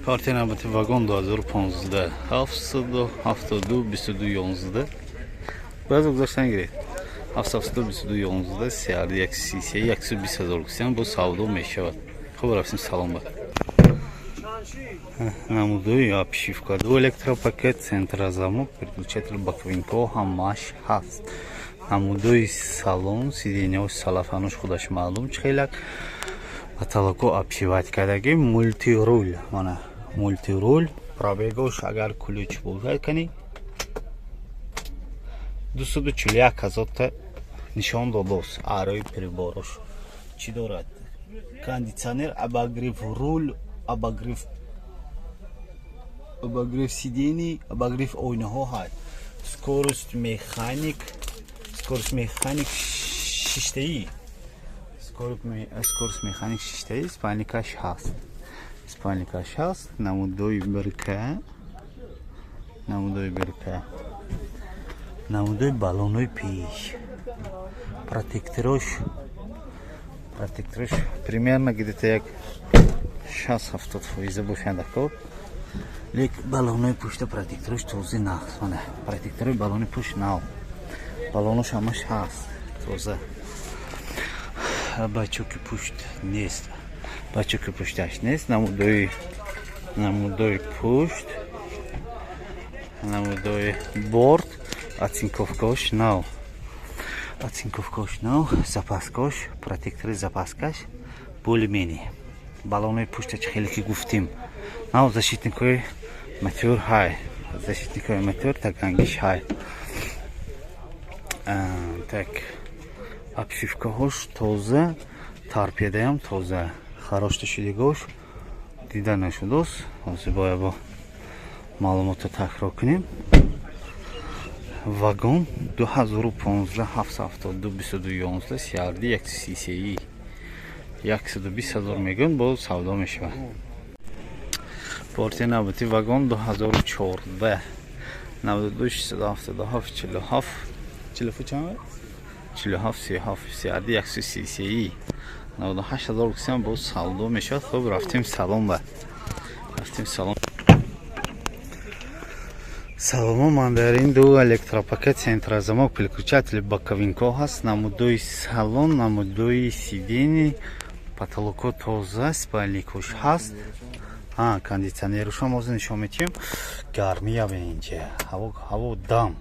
Партия навбати вагон 2015, 772 22 11. Баъзе гузаштан гиред. 772 22 11, CRD 133, 120 ҳазор гуфтем, бо савдо мешавад. Хуб, рафтем салон ба. Намудои обшивка, ду электропакет, центрозамок, переключатель боковинка ҳо ҳамааш ҳаст. Намудои салон, сиденья ҳо салафанош худаш маълум чӣ хелак. Потолок о обшивать кардаги, мультируль, мана мультируль. Пробег ош, агар ключ бошад, кани 241 ҳазорта нишон додост. Арои прибор ош чӣ дорад? Кондитсионер, обогрев руль, обогрев сидений, обогрев ойнаҳо ҳаст. Скорость механик, скорость механик шиштаӣ, скорость механик шиштаӣ, спальник аш ҳаст, спальник аш ҳаст. Намудои бирка, намудои бирка, намудои баллонои пеш, протектор ош, протектор ош примерно где-то як 60-70% бошанд акор. Лек баллонои пушта протектор ош тоза, нағз. Мана протектор ои баллони пушт нав, баллонош ҳамаш ҳаст, тоза. Бачоки пушт нест, бачоки пушташ нест. Намудои пушт, намудои борт, оцинковка ош нав, оцинковка ош нав, запаска ош, протектор и запаска ш более-менее. Баллонои пушта чӣ хеле ки гуфтем, нав, защитник ҳои мотор ҳай, защитник ҳои мотор тагангиш ҳай. Так, обшивка ҳош тоза, торпедаям тоза, харошта шудагош дида нашудост. Ҳозир бояд бо маълумотро такрор кунем. Вагон 2015, 772 22 11, CRD 133, 120 ҳазор мегӯянд, боз савдо мешавад. Партия навбати вагон 2014, 92 677 47 47 чанд, 47 37, CRD 133, 98 ҳазор гуфтем, боз савдо мешавад. Хуб, рафтем салон ба, рафтем салон. Саломо, мандарин, ду электропакет, центрозамок, переключатели боковинка ҳо ҳаст. Намудои салон, намудои сиденье, потолок о тоза, спальник ош ҳаст. Кондитсионер ушам ҳозир нишон метиҳем. Гармия инҷа, ҳаво дам.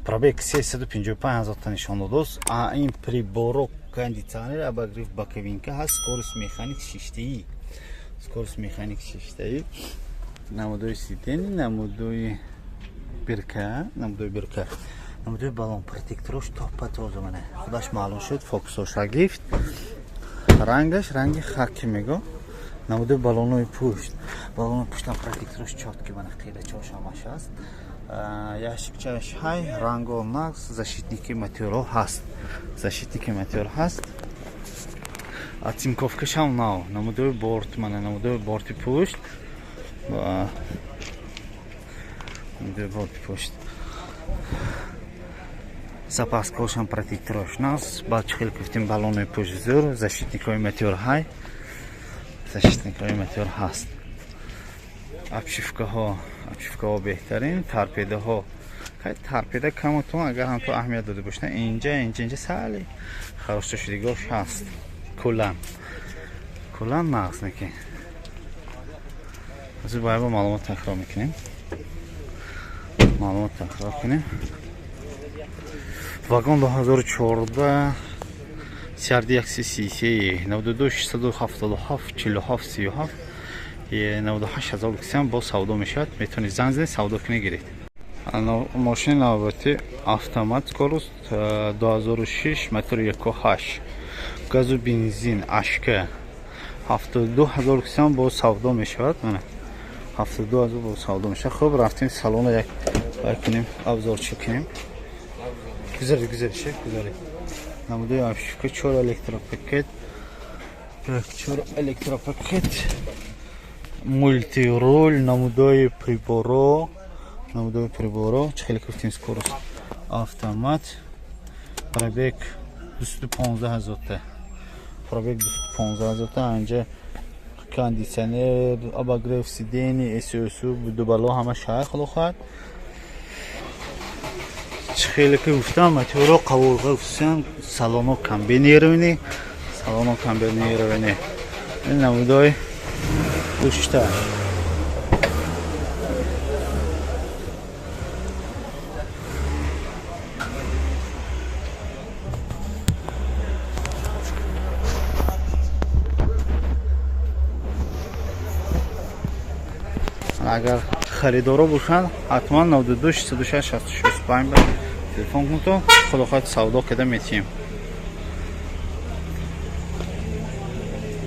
Пробег 355 ҳазорта нишон додост. Ин прибор о, кондитсионер, обогрев боковинка ҳаст, скорость механик шиштаӣ, скорость механик шиштаӣ. Намудои сиденье, намудои бирка, намудои бирка, намудои баллон, протектор ош топа тоза. Мана худаш маълум шуд, фокус оша гифт. Рангаш ранги хаки мего. Намудои баллонои пушт, баллонои пуштам протектор ош чёткий. Мана қирачош ҳамаш ҳаст, ящик чаш ҳай, ранго нақс, защитник и мотор о ҳаст, защитник и мотор ҳаст, оцинковка шам нав. Намудои борт, мана намудои борти пушт, намудои борти пушт, запаска ошам протектор ош нақс. Баъд чӣ хеле гуфтем, баллонои пушт зур, защитник ҳои мотор ҳай, защитник ҳои мотор ҳаст. Обшивка ҳо, обшивка ҳо беҳтарин. Торпеда ҳо, торпеда камутон, агар ҳам ту аҳамият дода бошед, инҷа, инҷа, инҷа сали харошта шудагош ҳаст. Куллан нағз неки. Ҳозир бояд бо маълумот такрор мекунем, маълумот такрор кунем. Вагон 2014, CRD 133, 92 677 47 37, 98 ҳазор кисам, боз савдо мешавад. Метавонед занг занед, савдо кунед, гиред. Мошини навбатӣ автомат, скорость, 2006, мотори 1.8, газу бензин, ашка, 72 ҳазор кисам, боз савдо мешавад. Мана 72 ҳазор, боз савдо мешавад. Хуб, рафтем салона, як кунем, обзор чӣ кунем. Гузаред, гузаред, шеф, гузаред. Намудои обшивка, чор электропакет, чор электропакет, мультируль, намудои прибор о, намудои прибор о. Чӣ хеле гуфтем, скорость автомат, пробег 215 ҳазорта, пробег 215 ҳазорта. Анҷа Кондиционер, обогрев сидений, ССУ, дубало ҳама шай худо хоҳад. Чӣ хеле ки гуфтам, моторо қавурға хусусан салоно комбинированный, салоно комбинированный. Ин намудои пушта. Агар харидоро бошанд, ҳатман 92 606 66 5 ба телефон кунед, худо хоҳад савдо карда метиҳем.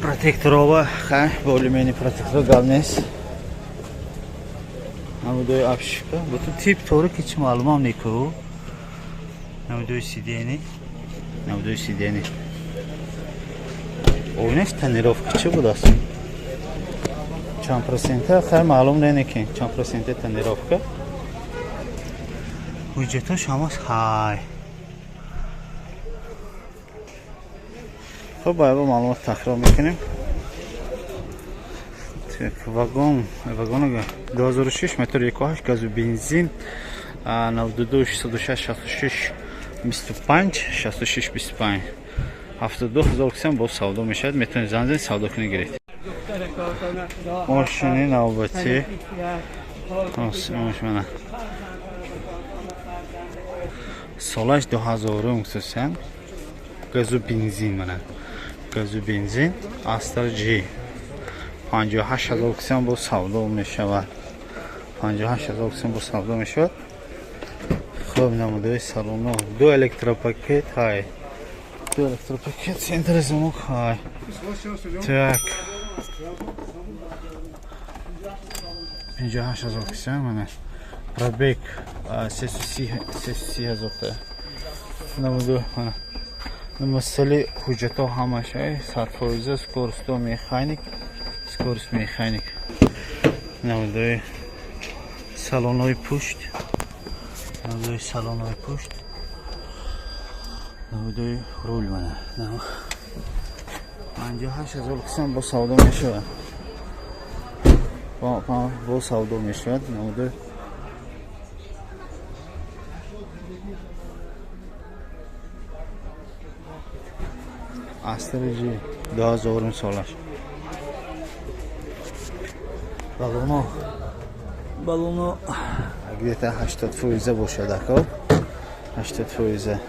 Протекторова хай, бо алюминий протектор гап нест. Намудои обшивка, бутун тип торик ҳеч маълумам неку. Намудои сидени, намудои сидени. Оинаш тонировка чӣ будааст? Чанд процента хай маълум не ки чанд процента тонировка. Ҳуҷҷатош ҳамаш ҳай. Хуб, ба маълумот такрор мекунем. Так, вагон, вагон 2006, мотор 1.8, газу бензин, 92 606 66 25 66 25 72 ҳазор кисам боз савдо мешавад. Метавонед занг занед, савдо кунед, гиред. Мошини навбатӣ мана солаш 2000, хусусан газу бензин, мана газу бензин Астра G 58 ҳазор кисам боз савдо мешавад. 58 ҳазор кисам боз савдо мешавад. Хуб, намудаи салоно ду электропакет ҳай, ду электропакет, центр замок ҳай. Так, 58 ҳазор кисам, мана пробег 330 ҳазорта. Намуду мана масъали ҳуҷҷатҳо ҳамаш 100%, скоросто механик, скорость механик. Намудои салонҳои пушт, намудои салонҳои пушт, намудои рул, мана 58 ҳазор кисам бо савдо мешавад, бо савдо мешавад. Намудои Астра G 2000 солаш. Балоно, балоно где-то 80% бошад, ако 80%.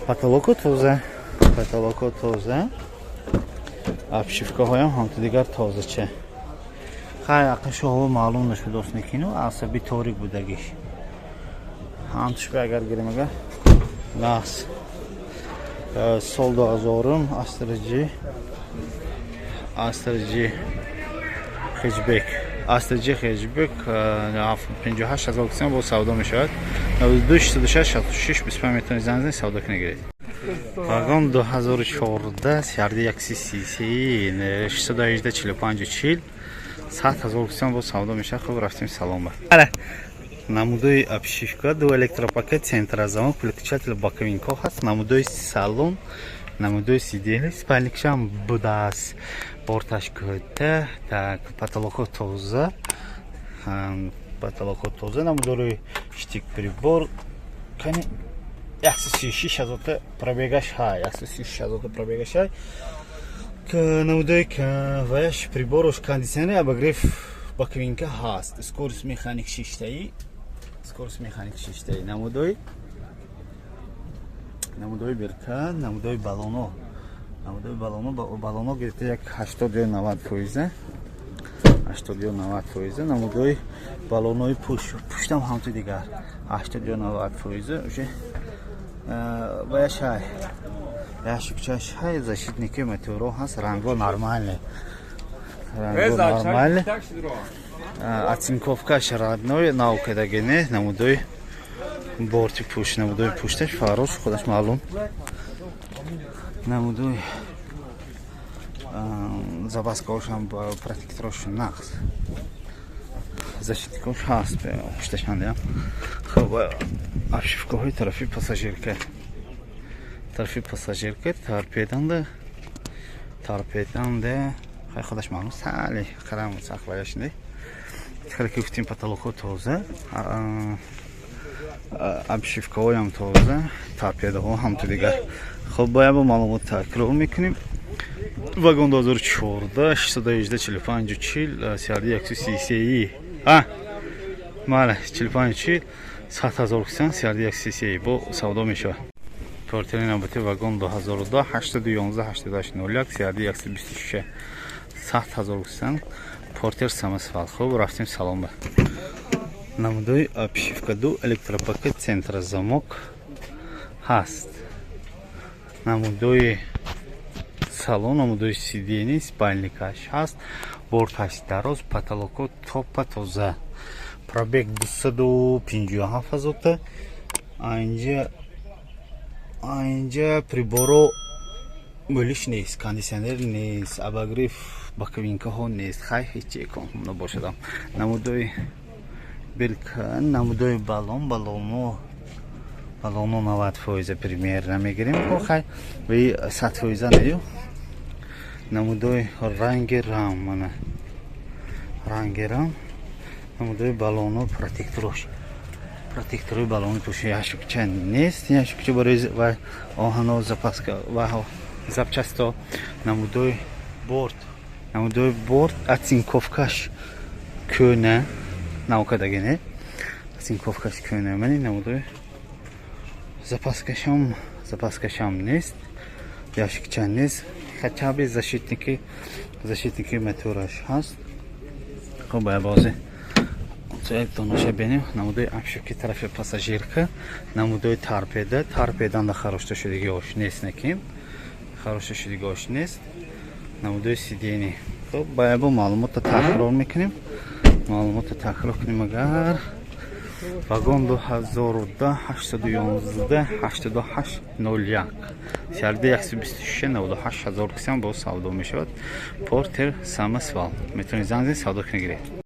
Потолоко тоза, потолоко тоза, обшивкаҳоям ҳамту дигар тозача. Хай, ақиши ҳаво маълум нашуд, ост некину асаби торик будагиш. Ҳамтуш агар гирем, агар нақс сол 2000 Астра G, Астра G хэтчбек, Астра G хэтчбек 58 ҳазор кисам бо савдо мешавад. 92 606 66 25 метавонед занг занед, савдо кунед, гиред. Вагон 2014 сиарди 133 618 45 40 100 ҳазор кисам бо савдо мешавад. Хуб, рафтем салом ба. Намудои обшивка, ду электропакет, центра замок, переключатель боковинкҳо ҳаст. Намудои салон, намудои сидели, спальникшам будааст, борташ кӯта. Так, потолокҳо тоза, потолокҳо тоза, намудори штик прибор. Кани 136 ҳазорта пробегаш ҳай, 136 ҳазорта пробегаш ҳай. Намудои ваяш приборош, кондиционер, обогрев боковинка ҳаст, скорость механик шиштаи, скорость механик шиштаи. Намудои, намудои бирка, намудои балоно, намудои балоно, балоно гирифта як 80 ё 90%, 80 ё 90%. Намудои балонои пушт, пуштам ҳамту дигар 80 ё 90% уже. Ваяш ҳай, ящикчаш ҳай, защитники моторо ҳаст, ранго нормальный, ранго нормальный, оцинковкаш родной, навкадагине. Намудои борти пушт, намудои пушташ, фарош худаш маълум. Намудои запаскаошам, протекторош нақс, защитникош ҳаст пушташандеам. Хуб, обшивкаҳои тарафи пассажирка. Тарафи пассажирка торпеданда, торпеданда хай, худаш маълум, сали қарам сахлаяшне. Хеле ки гуфтем, потолокҳо тоза, обшивкаҳоям тоза, торпедаҳо ҳамту дигар. Хоб, бояд бо маълумот такрор мекунем: вагон 2014, 618 45 40, CRD 133, а мале 45 40, 100 000 кисан, CRD 133 бо савдо мешавад. Портери навбати вагон 2002, 811 88 01, CRD 126, 100 000 кисан, портер самосвал. Хуб, рафтем салон ба. Намудои обшивка ду электропакет, центрозамок ҳаст. Намудои салон, намудои сиденье, спальникаш ҳаст, борташ дароз, потолоко топа тоза, пробег 257 ҳазорта. Айнҷа приборо мӯлиш нест, кондиционер нест, обогрев боковинкаҳо нест. Хай, ҳечи кон набошадам. Намудои белка, намудои баллон, баллоно 90% примерно мегирем. Хай, ви 100% нею. Намудои ранги рам, мана ранги рам, намудои баллоно, протекторош, протекторои баллони туш ящикча нест, ящикча барои ва оҳано, запаска ва запчасто. Намудои борт, намудои борт, оцинковкаш кӯна, навкадагине, оцинковкаш кӯна. Мани намудои запаскашам нест, ящикча нест, хотя бы защитники мотораш ҳаст. Хуб, бая бозе донаша бинем. Намудои обшивки тарафи пассажирка, намудои торпеда, торпеданда харошта шудагиош нест, накин харошта шудагиош нест. Намудои сиденье. Хуб, бая бо маълумотро такрор мекунем, маълумотро такрор кунем. Агар вагон 2010, 811 88 01, CRD 126, 98 000 кисам бо савдо мешавад. Портер самосвал, метавонед занг занед, савдо кунед, гиред.